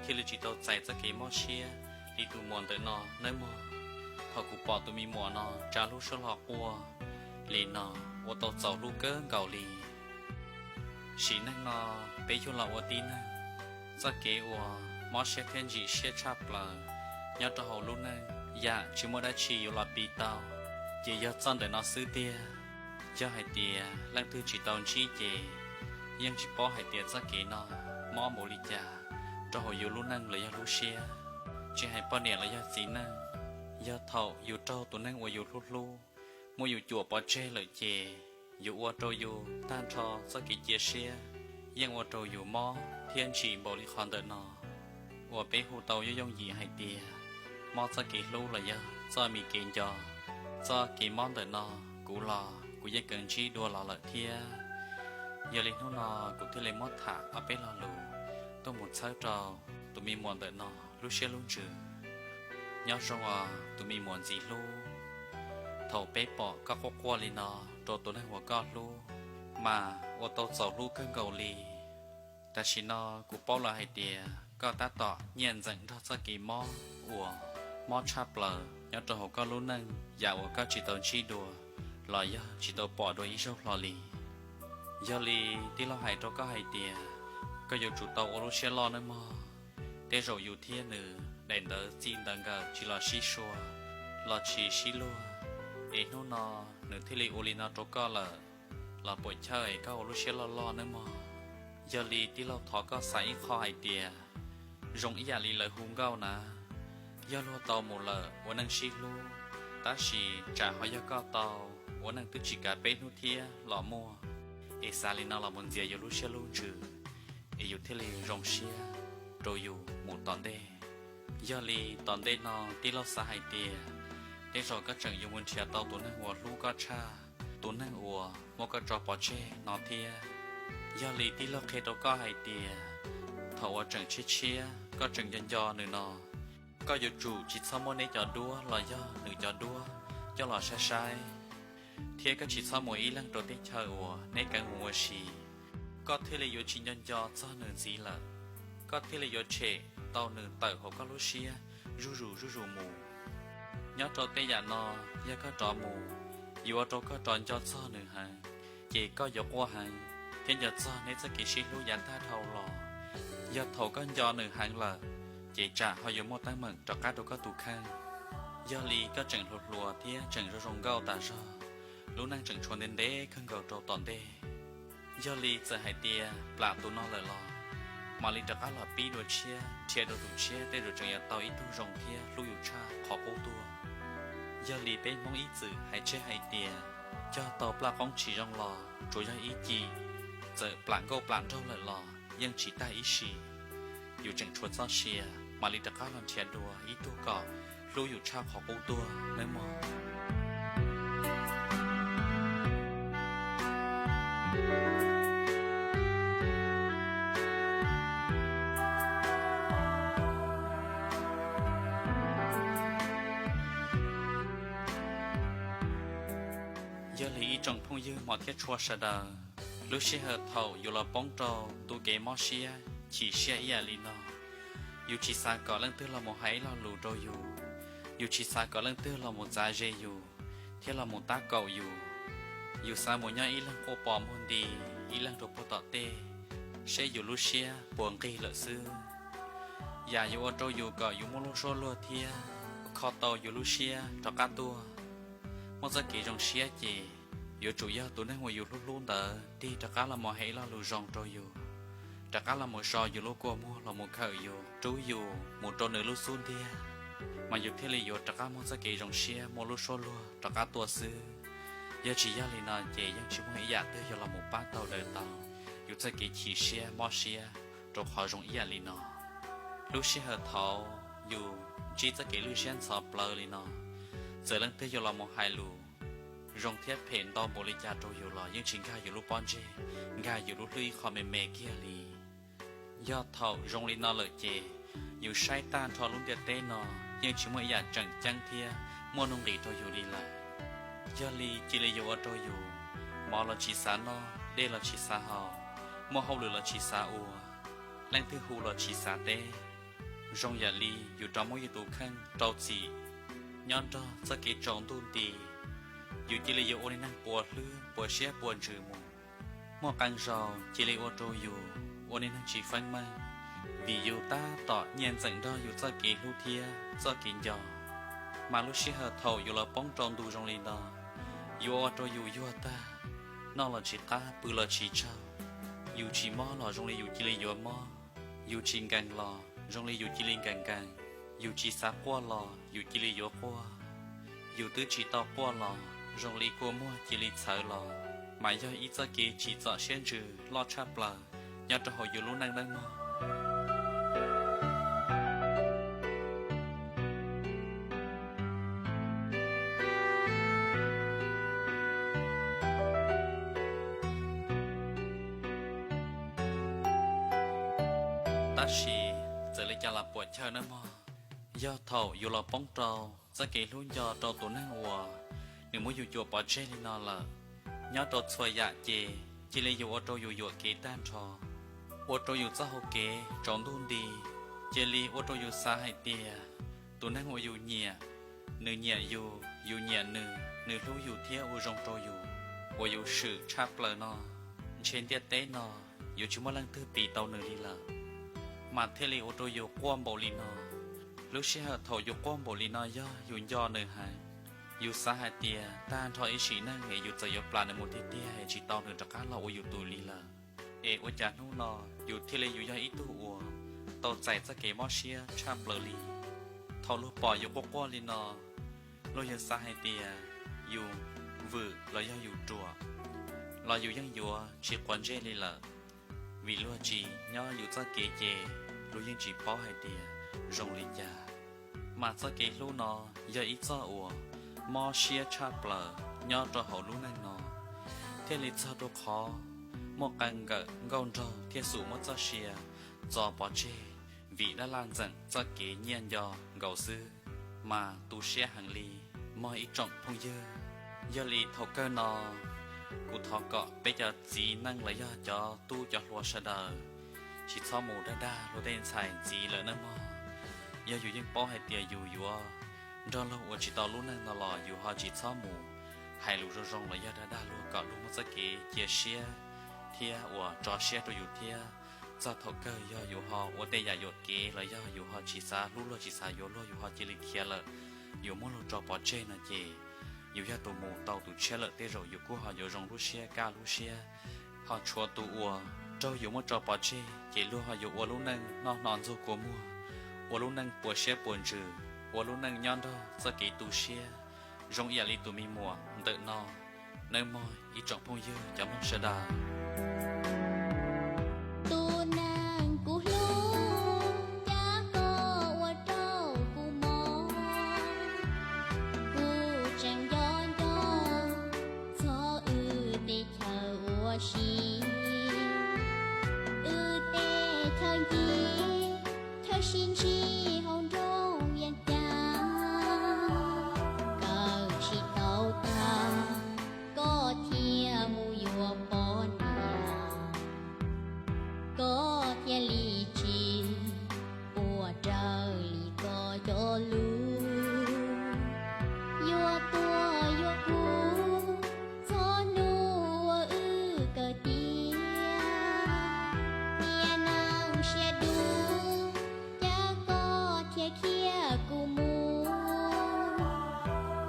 thiaj li tsis tau txais txoj kev mob siab li tus muam ntawm no nawb mog. Thaum kuv pom tus me muam no tsa lub suab hlo quaj li no, ua tau txaus hlub kawg nkaus li. Sim neej no peb yug los ua tib neeg, txoj kev uas mob siab thiab ntsim siab tshaj plaws nyob rau hauv lub neej yam tsis muaj dab tsi yuav los piv tau, ces yog txoj ntawm no xwb tiag. Yog hais tias leej twg tsis tau ntsib ces yeej tsis paub hais tias txoj kev no mob npaum li cas rau hauv yus lub neej los yog lub siab. Tsis hais poj niam los yog txiv neej, yog thaum yus raug tus neeg uas yus hlub hlub muab yus cuam pov tseg lawm ces yuav ua rau yus tag nrho txoj kev cia siab, yeej ua rau yus mob thiab ntsim npaum li qhov ntawm no uas peb hu tau yooj yooj yim hais tias mob txoj kev hlub los yog txoj me kev nco. Txoj kev mob ntawm no kuv los kuv yeej kawm ntsib dua los lawm thiab. Yog li hnub no kuv thiaj li muab tham ob peb lo lus tuaj mus txhawb rau tus me muam ntawm no lub siab lub ntsws. Nyob zoo os tus me muam ntxim hlub, thaum peb pom koj quaj quaj li no rau tus neeg uas koj hlub, mas ua tau txaus hlub kawg nkaus li. Tam sim no kuv paub lawm hais tias koj tab tom nyiam ntxeem nrog txoj kev mob uas mob tshaj plaws nyob rau hauv koj lub neej, yam uas koj tsis tau ntsib dua los yog tsis tau pom dua ib zaug hlo li. Yog li tij laug hais rau koj hais tias koj yuav tsum tau ua lub siab loj nawb mog. Tej zaum yus thiab nws daim ntawv txij ntawv nkawm tsis los sib sua, los tsis sib luag, es hnub no nws thiaj li ua li no rau koj lawm, los puam chawj es koj ua lub siab loj loj nawb mog. Yog li tij laug thov koj xav ib qho hais tias zoo ib yam li lawv hu nkauj na, yog luag tau mus lawm ua neej sib hlub, tab sis tsam ho yog koj tau ua neej twb tsis kav peb hnub thiab los muaj. Es xav li no los mus ntxias yus lub siab lub ntsws, es yus thiaj li zoo siab rau yus mus tom ntej. Yog li tom ntej no tij laug xav hais tias tej zaum koj tseem yuav mus nrhiav tau tus neeg uas hlub koj tshaj tus neeg uas muab koj tso pov tseg no thiab. Yog li tij laug qhia rau koj hais tias thaum uas tseem tshiab tshiab koj tseem nco nco nws no, koj yuav tsum tsis txhob muab neb cov duab los yog nws cov duab coj los saib saib, thiab koj tsis txhob mus ib leeg rau teb chaws uas neb keev mus ua si, koj thiaj li yuav tsis nco nco txog nws ntxiv lawm, koj thiaj li yuav tshem tau nws tawm hauv koj lub siab zuj zus zuj zus mus. Nyob rau tej yam no, yog koj rov mus, yuav ua rau koj rov nco txog nws heev, ces koj yuav quaj heev thiab nco txog neb txoj kev sib hlub yav tag dhau los. Yog thaum koj nco nws heev lawm, ces tsam ho yuav muaj teeb meem rov qab rau koj tus kheej. Yog li koj tseem hluas hluas thiab tseem zoo zoo nkauj tas zog, lub neej tseem tshuav ntev ntev kawg nkaus rau tom ntej. Yog li txawm hais tias plam tus no lawm los, mam li rov qab los pib dua tshiab, nrhiav dua tus tshiab, tej zaum tseem yuav tau ib tug zoo thiab hlub yus tshaj qhov qub tuaj. Yog li peb Hmoob ib txwm hais tseg hais tias, cog tau plaj qoob tsis zoo los tsuas yog ib cim, txawm plam nkauj plam nraug lawm los yeej tsis tag ib sim. Yus tseem tshuav txoj sia, mam li rov qab los nrhiav dua ib tug kom hlub yus tshaj qhov qub tuaj nawb mog. Yog li ib tsoom phooj ywg hmov thiab tshua sawv daws, lub sij hawm thaum yus los poob rau ntu kev mob siab, chim siab ib yam li no, yus tsis xav kom leej twg los mus hais ib lo lus rau yus, yus tsis xav kom leej twg los mus txav ze yus thiab los mus tab kaum yus. Yus xav mus nyob ib leeg quaj pos muag nti ib leeg rau puag tom tej, seb yus lub siab puas nqig lawm xwb. Yam yuav ua rau yus kom yus muaj lub suab luag thiab kho tau yus lub siab rov qab tuaj, muaj txoj kev zoo siab ces yuav tsum yog tus neeg uas yus hlub hlub ntawd tig rov qab los mus hais ib lo lus zoo rau yus, rov qab los mus so yus lub kua muag los mus khawm yus, rub yus mus rau nws lub xub ntiag, mas yus thiaj li yuav rov qab muaj txoj kev zoo siab muaj lub suab luag rov qab tuaj xwb. Yog tsis yog li no ces yeej tsis muaj ib yam twg yuav los mus pab tau daws tau yus txoj kev chim siab mob siab rau qhov zoo ib yam li no. Lub sij hawm thaud yus ntsib txoj kev lwj siab ntxhov plawv li no, txawm leej twg yuav los mus hais lus zoo thiab phem ntau npaum li cas rau yus los yeej tsis nkag yus lub pob ntseg, nkag yus lub hlwb ib qho me me kiag li. Yog thaum zoo li no lawm ces yus saib tag nrho lub ntiaj teb no yeej tsis muaj ib yam tseem ceeb thiab muaj nuj nqis rau yus li lawm. Yog li cia li yuav ua rau yus mov los tsis xav noj, dej los tsis xav haus, muaj hauj lwm los tsis xav ua, leej twg hu los tsis xav teb. zoo yam li yus rov muab yus tus kheej rau txim nyob nrog txoj kev tsaus ntuj nti, yus cia li yuav ua niag neeg puas hlwb puas siab puas ntsws mus. Muaj qee zaus cia li ua rau yus ua niag neeg tsis feeb meej, vim yus tab tom nyiaj ntxeem nrog yus txoj kev hlub thiab txoj kev nco. Mas lub sij hawm thaum yus los poob rau ntu zoo li no, yuav ua rau yus yuag tag, noj los tsis qab pw los tsis tsaug, yus tsis mob los zoo li yus cia li yuav mob, yus tsis nkees los zoo li yus cia li nkees nkees, yus tsis xav quaj los yus cia li yuav quaj, yus twb tsis tau quaj los zoo li kua muag cia li txhawv los, mas yog ib txoj kev tsim txom siab ntsws loj tshaj plaws nyob rau hauv yus lub neej nawb mog. Tab sis txawm li cas los puam chawj nawb mog, yog thaum yus los poob rau txoj kev hlub nco rau tus neeg uas nws muab yus cuam pov tseg li no lawm, nyob rau txhua yam ces cia li yuav ua rau yus yuam kev tag nrho, ua rau yus txoj hau kev tsaus ntuj nti, cia li ua rau yus xav hais tias tus neeg uas yus nyiam, nws nyiam yus, yus nyiam nws, nws hlub yus thiab ua zoo rau yus, uas yus swm tshaj plaws no, ntshe ntiaj teb no yuav tsis muaj leej twg tis tau nws li lawm. Mas thiaj li ua rau yus quaj npaum li no. Lub sij hawm thaum yus quaj npaum li no yog yus nco nws heev. Yus xav hais tias tag nrho ib sim neej es yus txawm yuav plam nws mus tiag tiag es tsis tau nws rov qab los ua yus tus li lawm, es ua cas hnub no yus thiaj li yuav yog ib tug uas tau txais txoj kev mob siab tshaj plaws li. Thaum luag pom yus quaj quaj li no, luag yeej xav hais tias yus vwm los yog yus ruam, los yus yeej yuav tsis quav ntsej li lawm, vim luag tsis nyob yus txoj kev ces luag yeej tsis paub hais tias zoo li cas. Mas txoj kev hlub no yog ib txoj uas mob siab tshaj plaws nyob rau hauv lub neej no, thiaj li txog rau qhov muaj qee nkawm nkauj nraug thiaj xum muab txoj sia txo pov tseg vim dab laj ntxeem txoj kev nyiaj nco nkaus xwb. Mas tu siab heev li mog ib tsoom phooj ywg. Yog li thaum kawg no kuv thov kom peb cov txiv neej los yog cov tub cov hluas sawv daws tsis txhob mus dag dag luag tej ntxhais ntxiv lawm nawb mog. Yog yus yeej paub hais tias yus yuav nrog luag ua tsis tau lub neej no los yus ho tsis txhob mus hais lus zoo zoo los yog dag dag luag kom luag muaj txoj kev cia siab thiab uas tso siab rau yus thiab. Txog thaum kawg yog yus ho ua tej yam yuam kev los yog yus ho tsis xav hlub luag tsis xav yuav luag yus ho cia li khiav lawm, yuav muab luag tso pov tseg no ces yus yog tus mus tau tus tshiab lawm tej zaum yus kuj ho yuav zoo lub siab kaj lub siab. Ho tshuav tus uas raug yus muab tso pov tseg ces luag ho yuav ua lub neej noj hno ntxuag kua muag, ua lub neej puas siab puas ntsws, ua lub neej nyob nrog txoj kev tu siab zoo ib yam li tus me muam ntawm no nawb mog ib tsoom phooj ywg cov mloog sawv daws. Tus neeg kuv hlub, cas koj ua rau kuv mob. Kuv tseem nco nco txog wb tej chaw ua si, wb tej chaw ncig, chaw sib ntsib hauv nroog Vias Cas. Kawm tsis tau tag, koj thiaj mus yuav poj niam, koj thiaj li tsis puas raws li koj cov lus. Yuav tuaj yuav kuv, txog hnub uas wb kawm tiav, tiam neeg siab dub, cas koj thiaj khiav kuv mus.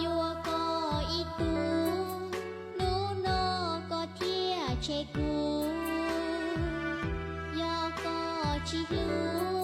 Yuav koj ib tug, hnub no koj thiaj tshem kuv. Yog koj tsis hlub,